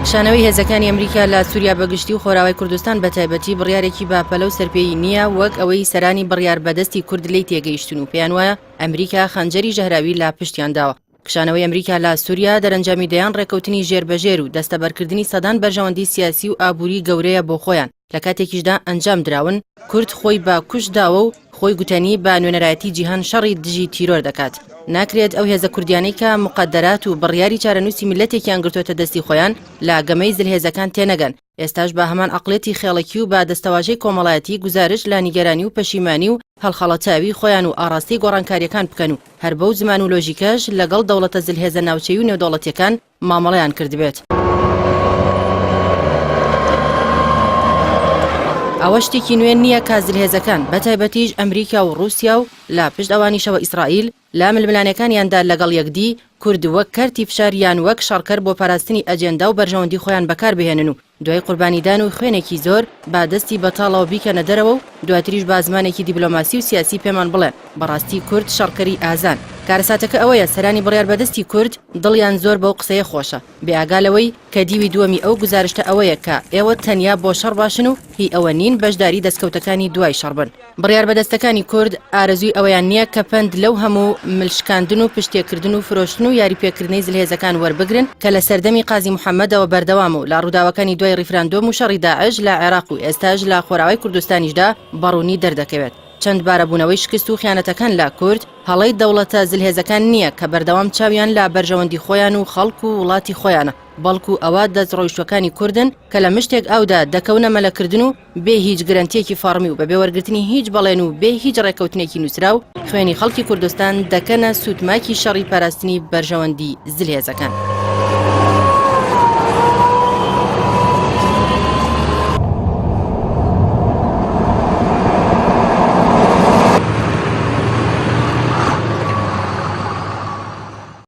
کشانەوەی هێزەکانی ئەمریکا لە سووریا بەگشتی و خۆراوای کوردستان بە تایبەتی بڕیارێکی بە پەلە و سەرپێیی نییە وەک ئەوەی سەرانی بڕیار بەدەستی کورد لێی تێگەیشتون و پێیان وایە ئەمریکا خەنجەری ژەهراوی لە پشتیان داوە. کشانەوەی ئەمریکا لە سووریا دەرەنجامی دەیان ڕێککەوتنی ژێربەژێر و دەستەبەرکردنی سەدان بەرژەوەندی سیاسی و ئابووری گەورەیە بۆ خۆیان لە کاتێکیشدا ئەنجام دراون کورد خۆی بە کوشت داوە و خۆی گوتەنی بە نوێنەرایەتی جیهان شەڕی دژی تیرۆر دەکات. ناکرێت ئەو هێزە کوردیانەی کە موقەدەرات و بڕیاری چارەنووسی میللەتێکیان گرتۆتە دەستی خۆیان لە گەمەی زلهێزەکان تێنەگەن، ئێستاش بە هەمان عەقڵیەتی خێڵەکی و بە دەستەواژەی کۆمەڵایەتی گوزارشت لە نیگەرانی و پەشیمانی و هەڵخەڵەتاوی خۆیان و ئاڕاستەی گۆڕانکارییەکان بکەن و هەر بەو زمان و لۆژیکەش لەگەڵ دەوڵەتە زلهێزە ناوچەیی و نێودەوڵەتییەکان مامەڵەیان کردبێت. ئەوە شتێکی نوێ نییە کە زلهێزەکان، بەتایبەتیش ئەمریکا و ڕووسیا و لە پشت ئەوانیشەوە ئیسرائیل، لە ململانێکانیاندا لەگەڵ یەکدی، کورد وەک کەرتی فشار یان وەک شەڕکەر بۆ پاراستنی ئەجێندا و بەرژەوەندی خۆیان بەکار بهێنن و دوای قوربانیدان و خوێنێکی زۆر بە دەستی بەتاڵەوە بیکەنە دەرەوە و دواتریش بە زمانێکی دیبلۆماسی و سیاسی پێمان بڵێن بەڕاستی کورد شەڕکەری ئازان. کارەساتەکە ئەوەیە سەرانی بڕیاربەدەستی کورد دڵیان زۆر بەو قسەیە خۆشە، بێ ئاگا لەوەی کە دیوی دووەمی ئەو گوزارشتە ئەوەیە کە ئێوە تەنیا بۆ شەڕ باشن و هی ئەوە نین بەشداری دەستکەوتەکانی دوای شەڕ بن. بڕیاربەدەستەکانی کورد ئارەزووی ئەوەیان نییە کە پەند لەو هەموو مل شکاندن و پشتێکردن و فرۆشتن و یاریپێکردنەی زلهێزەکان وەربگرن کە لە سەردەمی قازی محەمەدەوە بەردەوامە و لە ڕووداوەکانی دوای ڕیفراندۆم و شەڕی داعش لە عێراق و ئێستاش لە خۆراوای کوردستانیشدا بەڕوونی دەردەکەوێت. چەندبارەبوونەوەی شکست و خیانەتەکان لە کورد هەڵەی دەوڵەتە زلهێزەکان نییە کە بەردەوام چاویان لە بەرژەوەندی خۆیان و خەڵک و وڵاتی خۆیانە بەڵکو ئەوە دەستڕۆیشتووەکانی کوردن کە لە مشتێک ئاودا دەکەونە مەلەکردن و بێ هیچ گرەنتیەکی فەڕمی و بەبێ وەرگرتنی هیچ بەڵێن و بێ هیچ ڕێککەوتنێکی نووسراو خوێنی خەڵکی کوردستان دەکەنە سووتماکی شەڕی پاراستنی بەرژەوەندی زلهێزەکان.